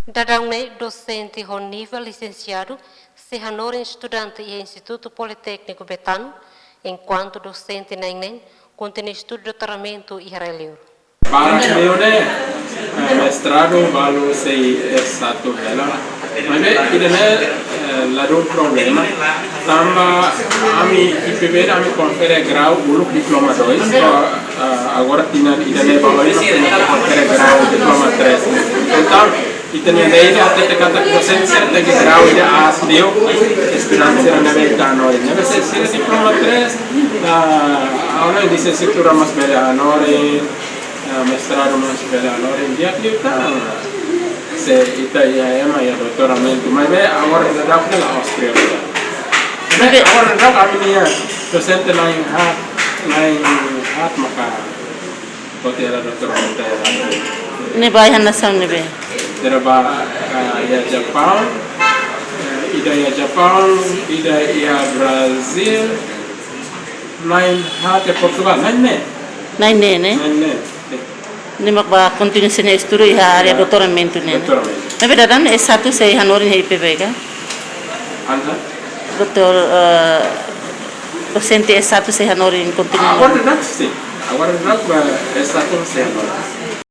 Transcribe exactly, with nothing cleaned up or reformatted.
Daudaun ne'e dosente ho nivel lisensiadu sei hanorin estudante iha Institutu Politékniku Betano, enkuantu dosente na'in neen kontinua estudu doutoramentu iha rai-liur. Para meu ne'e, eh, mestradu balu sei S satu hela. Maibé ida-ne'e, eh, la dún problema. Tanba ami I P B ne'e ami konfere grau uluk diploma dois, to'o, eh, agora tinan ida-ne'e ba oin ami konfere grau diploma três. Entaun, ita-nia lei ne'e hatete katak dosente sira tenke grau ida aas liu, estudante sira ne'ebé ita hanorin. Ne'ebé se sira diploma três, ah, agora lisensiatura mós bele hanorin, ah, mestradu mós bele hanorin. Di'ak liután se ita iha ema iha doutoramentu. Maibé agora ita dadauk ne'e la'ós prioridade. Maibé agora dadauk ami-nia dosente na'in haat, na'in haat maka foti hela doutoramentu hela. Ne'e ba iha nasaun ne'ebé? Sira ba, ah, iha Japaun, eh, ida iha Japaun, ida iha Brazil, na'in haat iha Portugal, na'in neen. Na'in neen, eh? Na'in neen, sin. Ne'e mak ba kontinua sira-nia estudu iha área, ya, doutoramentu ne'e, eh? Doutoramentu. Maibé daudaun S satu sei hanorin iha I P B ka? Anda? Doutor, eh, dosente S satu sei hanorin kontinua? Agora dadauk, sin. Agora dadauk ba S satu sei hanorin.